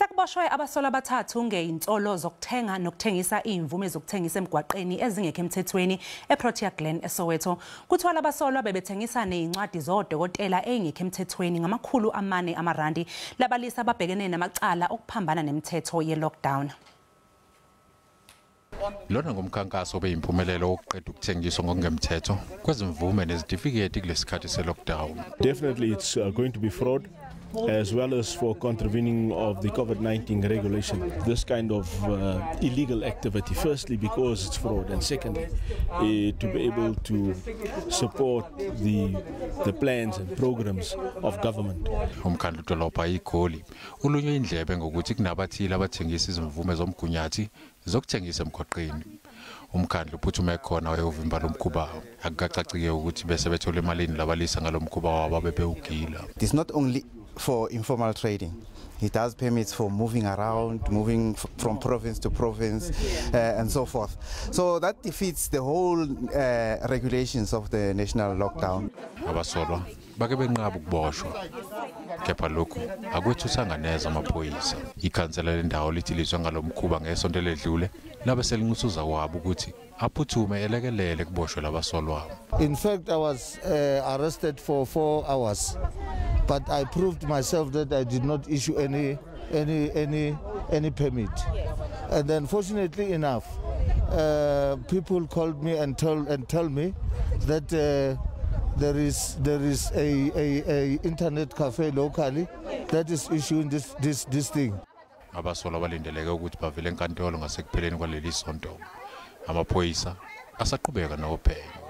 Sekuboshwe abasolwa abathathu ngezinsolo zokuthenga nokuthengisa izimvume zokuthengisa emgwaqeni ezingekho emthethweni eProtea Glen eSoweto. Kuthiwa labasolwa bebethengisa nezincwadi zodokotela ezingekho emthethweni ngama-400 amarandi. Labalisa babhekene namacala okuphambana nemithetho ye-lockdown. Lona ngumkhankaso obeyimpumelelo wokuqeda ukuthengiswa ngokungemthetho kwezimvume nezitifiketi kulesikhathi se-lockdown. Definitely it's going to be fraud, as well as for contravening of the COVID-19 regulation. This kind of illegal activity, firstly because it's fraud, and secondly to be able to support the plans and programs of government. Umkhandlu dolobha iGoli ulunywe indlebe ngokuthi kunabathile abathengisa izimvume zomgunyathi zokuthengisa emgwaqeni. Umkhandlu uphuthume khona wayovimba lo mkhuba. Akukacacike ukuthi bese bethola imalini labalisa ngalomkhuba wabo bebewugila. It's not only for informal trading. It does permits for moving around, moving from province to province, and so forth. So that defeats the whole regulations of the national lockdown. Abasolwa bake benqaba ukuboshwa. Kepha lokhu akwethusanga neze amaphoyisa. Ikhansela lendawo lithi lizwe ngalomkhuba ngesonto eledlule labe selinxusa uzakwabo ukuthi aphuthume elekelele kuboshwe labasolwa. In fact, I was arrested for 4 hours. But I proved myself that I did not issue any permit. And then fortunately enough, people called me and tell me that there is a internet cafe locally that is issuing this thing. Abasolwa balindeleke ukuthi bavele enkantolo ngasekupheleni kwaleli sonto. Amaphoyisa asaqhubeka nophenyo.